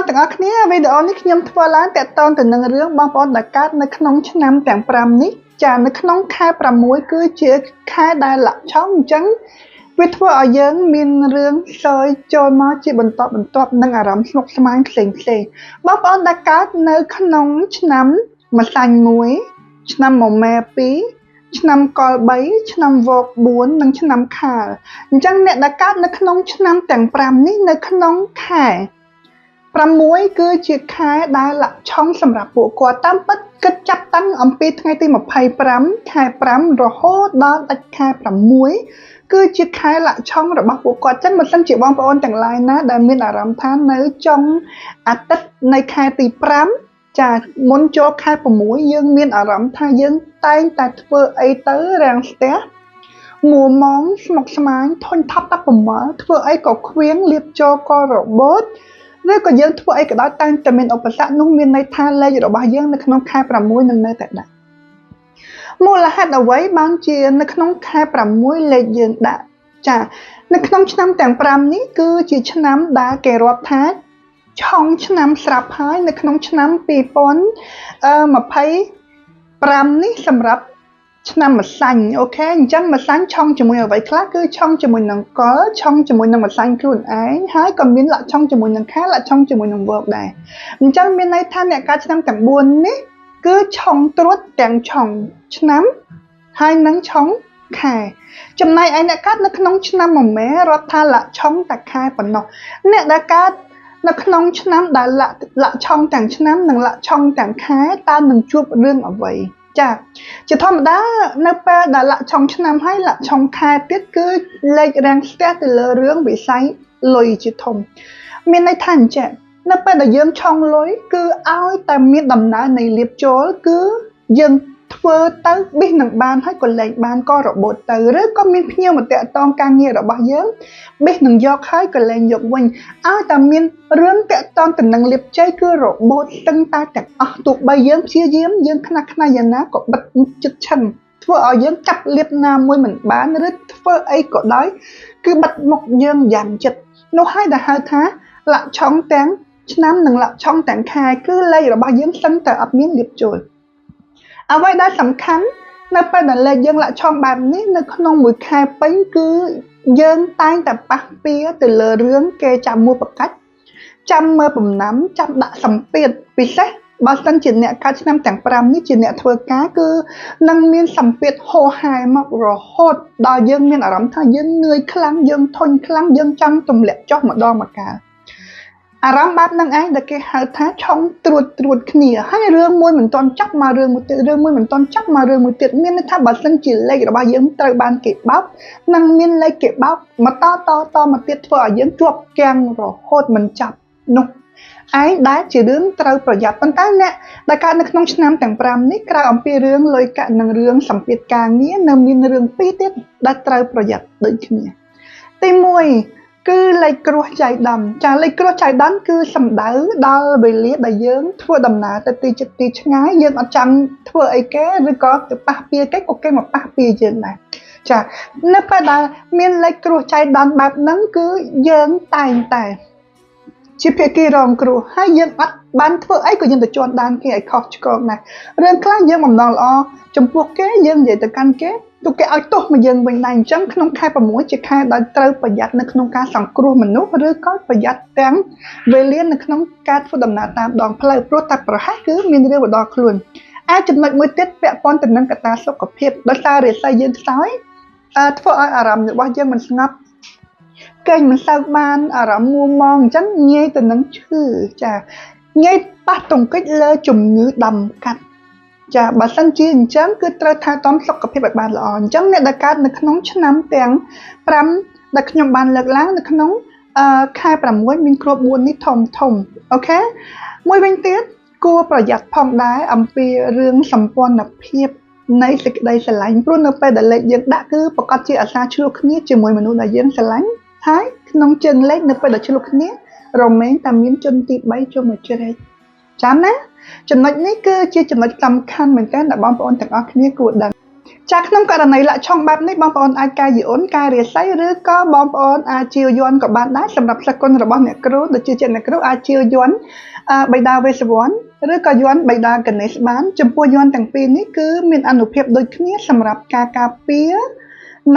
ទាំងអស់គ្នាវីដេអូនេះខ្ញុំធ្វើឡើងតាក់ទងទៅនឹងរឿងបងប្អូនដែលកើតនៅក្នុងឆ្នាំទាំង5នេះចានៅក្នុងខែ6គឺជាខែដែលលឆុងអញ្ចឹងវាធ្វើឲ្យយើងមានរឿងសើយចូលមកជាបន្តបន្ទាប់និងអារម្មណ៍ស្មុគស្មាញផ្សេងផ្សេងបងប្អូនដែលកើតនៅក្នុងឆ្នាំម្សាញ់1ឆ្នាំមមែ2ឆ្នាំកល3ឆ្នាំវក4និងឆ្នាំខាលអញ្ចឹងអ្នកដែលកើតនៅក្នុងឆ្នាំទាំង5នេះនៅក្នុងខែ6គឺជាខែដែលលឆុងសម្រាប់ពួកគាត់តាមពិតគិតចាប់តាំងអំពីថ្ងៃទី25ខែ5រហូតដល់ដាច់ខែ6គឺជាខែលឆុងរបស់ពួកគាត់ចឹងបើសិនជាបងប្អូនទាំងឡាយណាដែលមានអារម្មណ៍ថានៅចុងអាទិត្យនៃខែទី5ចាមុនចូលខែ6យើងមានអារម្មណ៍ថាយើងតែងតែធ្វើអីទៅរាំងស្ទះមួម៉ងស្មុគស្មាញធុញថប់តែប្រមាលធ្វើអីក៏ខ្វៀងលៀបចូលក៏របូតឬក៏យើងធ្វើអីក៏ដោយតែងតែមានឧបសគ្គនោះមានន័យថាលេខរបស់យើងនៅក្នុងខែ6នឹងនៅតែដាក់មូលហេតុអ្វីបានជានៅក្នុងខែ6លេខយើងដាក់ចានៅក្នុងឆ្នាំទាំង5នេះគឺជាឆ្នាំដែលគេរាប់ថាឆុងឆ្នាំស្រាប់ហើយនៅក្នុងឆ្នាំ2025នេះសម្រាប់ឆ្នាំម្សាញ់អូខេអញ្ចឹងម្សាញ់ឆុងជាមួយអ្វីខ្លះគឺឆុងជាមួយនឹងកលឆុងជាមួយនឹងម្សាញ់ខ្លួនឯងហើយក៏មានលក្ខឆុងជាមួយនឹងខែលក្ខឆុងជាមួយនឹងវកដែរអញ្ចឹងមានន័យថាអ្នកកើតឆ្នាំទាំង4នេះគឺឆុងត្រួតទាំងឆុងឆ្នាំហើយនឹងឆុងខែចំណែកឯអ្នកកើតនៅក្នុងឆ្នាំមមែរាប់ថាលក្ខឆុងតែខែប៉ុណ្ណោះអ្នកដែលកើតនៅក្នុងឆ្នាំដែលលក្ខឆុងទាំងឆ្នាំនិងលក្ខឆុងទាំងខែតើនឹងជួបរឿងអ្វីចាជាធម្មតានៅពេលដែលលក្ខឆុងឆ្នាំហើយលក្ខឆុងខែទៀតគឺលេខរាំងស្ទះទៅលើរឿងវិស័យលុយជាធំមានន័យថាអញ្ចឹងនៅពេលដែលយើងឆុងលុយគឺឲ្យតែមានដំណើរនៃលៀបចូលគឺយើងធ្វើទៅប៊ីសនឹងបានហើយក៏លែងបានក៏របូតទៅឬក៏មានភ្ញៀវមកតាក់ទងការងាររបស់យើងប៊ីសនឹងយកហើយក៏លែងយកវិញឲ្យតែមានរឿងតាក់ទងទៅនឹងលៀបជ័យគឺរបូតស្ទឹងតែទាំងអស់ទោះបីយើងព្យាយាមយើងខ្នះខ្នែងយ៉ាងណាក៏បិទចិត្តឆឹងធ្វើឲ្យយើងចាប់លៀបណាមួយមិនបានឬធ្វើអីក៏ដោយគឺបិទមុខយើងយ៉ាងចិត្តនោះហើយដែលហៅថាលក្ខឆុងទាំងឆ្នាំនិងលក្ខឆុងទាំងខែគឺលេខរបស់យើងស្ទឹងតែអត់មានលៀបចូលអ្វីដែលសំខាន់នៅពេលដែលលេខយើងលក្ខឆុងបែបនេះនៅក្នុងមួយខែពេញគឺយើងតែងតែប៉ះពៀទៅលើរឿងគេចាំមួប្រកាច់ចាំមើលបំណាំចាំដាក់សម្ពាធពិសេសបើសិនជាអ្នកកើតឆ្នាំទាំង5នេះជាអ្នកធ្វើការគឺនឹងមានសម្ពាធហោហែមករហូតដល់យើងមានអារម្មណ៍ថាយើងនឿយខ្លាំងយើងធុញខ្លាំងយើងចង់ទម្លាក់ចុះម្ដងម្កាលអារម្មណ៍បែបហ្នឹងឯងដែលគេហៅថាឆុងត្រួតត្រួតគ្នាហើយរឿងមួយមិនទាន់ចាប់មករឿងមួយទៀតរឿងមួយមិនទាន់ចាប់មករឿងមួយទៀតមានន័យថាបើសិនជាលេខរបស់យើងត្រូវបានគេបោកនឹងមានលេខគេបោកមកតតតមកទៀតធ្វើឲ្យយើងជាប់គាំងរហូតមិនចាប់នោះឯងដែលជារឿងត្រូវប្រយ័ត្នប៉ុន្តែអ្នកដែលកើតនៅក្នុងឆ្នាំទាំង5នេះក្រៅអំពីរឿងលុយកាក់និងរឿងសម្ពាធការងារនៅមានរឿងពីរទៀតដែលត្រូវប្រយ័ត្នដូចគ្នាទី1គឺលេខគ្រោះចៃដន្យចាលេខគ្រោះចៃដន្យគឺសំដៅដល់វេលាដែលយើងធ្វើដំណើរទៅទីជិតទីឆ្ងាយយើងអត់ចង់ធ្វើអីគេឬក៏ទៅប៉ះពៀគេក៏គេមកប៉ះពៀយើងដែរចានៅពេលដែលមានលេខគ្រោះចៃដន្យបែបហ្នឹងគឺយើងតែងតែជាភាគីរងគ្រោះហើយយើងអត់បានធ្វើអីក៏យើងទៅជន់ដានគេឲ្យខុសឆ្គងដែររឿងខ្លះយើងបំណងល្អចំពោះគេយើងនិយាយទៅកាន់គេទុកគេឲ្យទោសមកយើងវិញដែរអញ្ចឹងក្នុងខែ6ជាខែដែលត្រូវប្រយ័ត្ននៅក្នុងការសង្គ្រោះមនុស្សឬក៏ប្រយ័ត្នទាំងវេលានៅក្នុងការធ្វើដំណើរតាមដងផ្លូវព្រោះតែប្រហែសគឺមានរឿងមកដល់ខ្លួនអាចចំណុចមួយទៀតពាក់ព័ន្ធទៅនឹងកត្តាសុខភាពដោយសាររាសីយើងខ្សោយធ្វើឲ្យអារម្មណ៍របស់យើងមិនស្ងប់គេងមិនសូវបានអារម្មណ៍មួម៉ងអញ្ចឹងងាយទៅនឹងឈឺចាងាយប៉ះទង្គិចលើជំងឺដំកាត់ចាបើសិនជាអញ្ចឹងគឺត្រូវថែទាំសុខភាពឲ្យបានល្អអញ្ចឹងអ្នកដែលកើតនៅក្នុងឆ្នាំទាំង5ដែលខ្ញុំបានលើកឡើងនៅក្នុងខែ6មានគ្រាប់4នេះធំធំអូខេមួយវិញទៀតគួរប្រយ័ត្នផងដែរអំពីរឿងសម្ព័ន្ធភាពនៃសេចក្តីស្រឡាញ់ព្រោះនៅពេលដែលលេខយើងដាក់គឺប្រកាសជាអាសាឆ្លោះគ្នាជាមួយមនុស្សដែលយើងស្រឡាញ់ហើយក្នុងជើងលេខនៅពេលដែលឆ្លោះគ្នារមែងតែមានជនទី3ចូលមកជ្រែកចាំណាចំណុចនេះគឺជាចំណុចសំខាន់មែនទែនដែលបងប្អូនទាំងអស់គ្នាគួរដឹង ចាក្នុងករណីលាក់ឆុងបែបនេះបងប្អូនអាចកាយយអូនកែរាសីឬក៏បងប្អូនអាចជាវយ័ន្តក៏បានដែរសម្រាប់សគុណរបស់អ្នកគ្រូដូចជាអ្នកគ្រូអាចជាវយ័ន្តបិតាវេស្សវ័នឬក៏យ័ន្តបិតាកណេសបានចំពោះយ័ន្តទាំងពីរនេះគឺមានអនុភាពដូចគ្នាសម្រាប់ការការពារ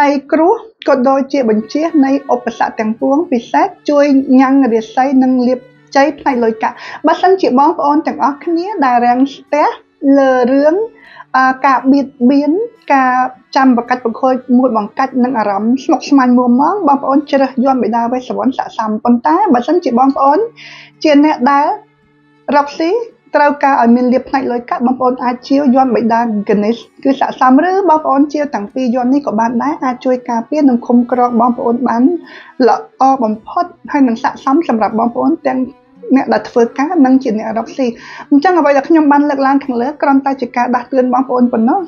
នៃគ្រោះក៏ដូចជាបញ្ជានៃឧបសគ្គទាំងពួងពិសេសជួយញ៉ាំងរាសីនិងលៀបជ័យផ្នែកលុយកាក់បើសិនជាបងប្អូនទាំងអស់គ្នាដែលរាំងស្ទះលើរឿងការបៀតបៀនការចាំបកាច់បង្ខូចមួយបង្កាច់និងអារម្មណ៍ស្មុគស្មាញមួម៉ងបងប្អូនជ្រើសយន្តបិតាវេស្សវ័នស័ក្តិសមប៉ុន្តែបើសិនជាបងប្អូនជាអ្នកដែលរកស៊ីត្រូវការឲ្យមានលៀបផ្នែកលុយកាក់បងប្អូនអាចជាវយន្តបិតាកណិសគឺស័ក្តិសមឬបងប្អូនជាវទាំងពីរយន្តនេះក៏បានដែរអាចជួយការពារនិងឃុំក្រងបងប្អូនបានល្អបំផុតហើយនឹងស័ក្តិសមសម្រាប់បងប្អូនទាំងអ្នកដែលធ្វើការនិងជាអ្នករកស៊ីអញ្ចឹងអ្វីដែលខ្ញុំបានលើកឡើងខាងលើគ្រាន់តែជាការដាស់តឿនបងប្អូនប៉ុណ្ណោះ